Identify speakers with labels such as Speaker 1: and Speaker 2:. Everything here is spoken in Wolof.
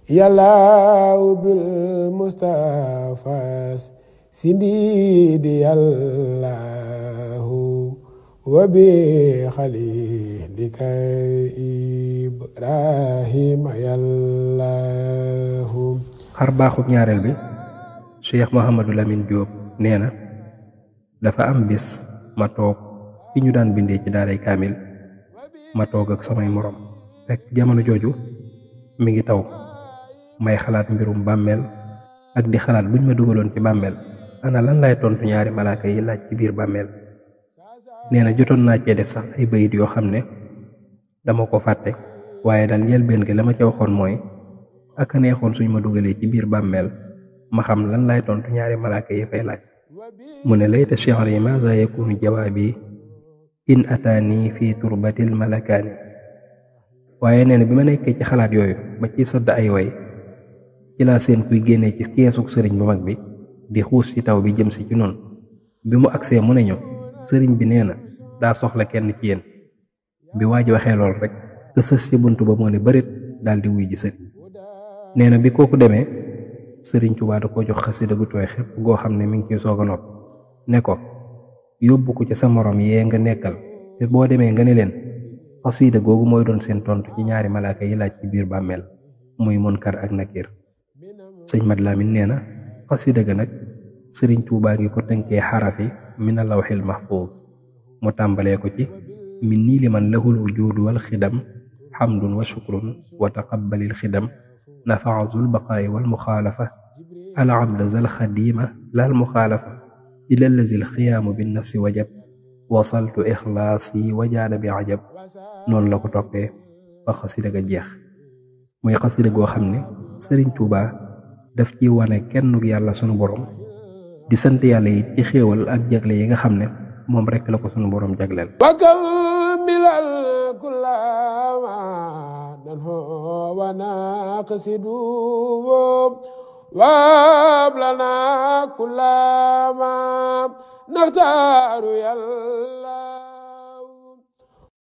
Speaker 1: yàllaaw bil Mustafa sindidi yàllaahu wa bi xalilika Ibrahima yàllaahu.
Speaker 2: xar baaxub ñaareel bi Cheikh Mouhamadou Lamine Diop nee na dafa am bis ma toog fi ñu daan bindee ci daaray kaamil ma toog ak samay morom fekk jamono jooju mi ngi taw may xalaat mbirum bàmmeel ak di xalaat buñ ma dugaloon ci bàmmeel ana lan lay tontu ñaari malaaka yi laaj ci biir bàmmeel. nee na jotoon naa cee def sax ay bayit yoo xam ne dama ko fàtte waaye daal njëlbeen gi la ma ca waxoon mooy ak a neexoon suñ ma dugalee ci biir bàmmeel ma xam lan lay tontu ñaari malaaka yi fay laaj. mu ne layta shi'ri maaza yakunu jawaabi in ataani fi turbatil malakaani. waaye nee na bi ma nekkee ci xalaat yooyu ba ci sadd ay way ci laa seen kuy génnee ci keesug sëriñ bu mag bi di xuus ci taw bi jëm si ci noonu bi mu agsee mu ne ñu sëriñ bi nee na daa soxla kenn ci yéen. bi waa ji waxee lool rek ka sës ci bunt ba moo ne bërit daal di wuy ji sëriñ. nee na bi kooku demee sëriñ Tuubaa da ko jox xasida gu tooy xepp goo xam ne mi ngi ciy soog a nopp ne ko yóbbu ko ci sa morom yee nga nekkal te boo demee nga ne leen xasida googu mooy doon seen tontu ci ñaari malaaka yi laaj ci biir bàmmeel muy Munkar ak Nakiir. sëñ Mat Lamin nee na xasida ga nag sëriñ Tuubaa ngi ko tënkee xarafi mina lawxil mahfuuz mu tàmbalee ko ci min nii liman lahul wujuud wal xidam xamdun wa shukrun wa taqabbalil xidam nafaazul baqaayi wal muxaalafa al abda zal xadiima lal muxaalafa ila lazil xiyaamu bin nafsi wajab wasaltu ixlaasi wajaada bi ajab. noonu la ko toppee ba xasida ga jeex muy xasida goo xam ne sëriñ Tuubaa daf ci wane kennug yàlla sunu borom di sant yàlla yi ci xéewal ak jagle yi nga xam ne moom rekk la ko sunu borom jagleel.
Speaker 1: milal kullama nanhu wa naqsidu wablana kullama naxtaaru yàlla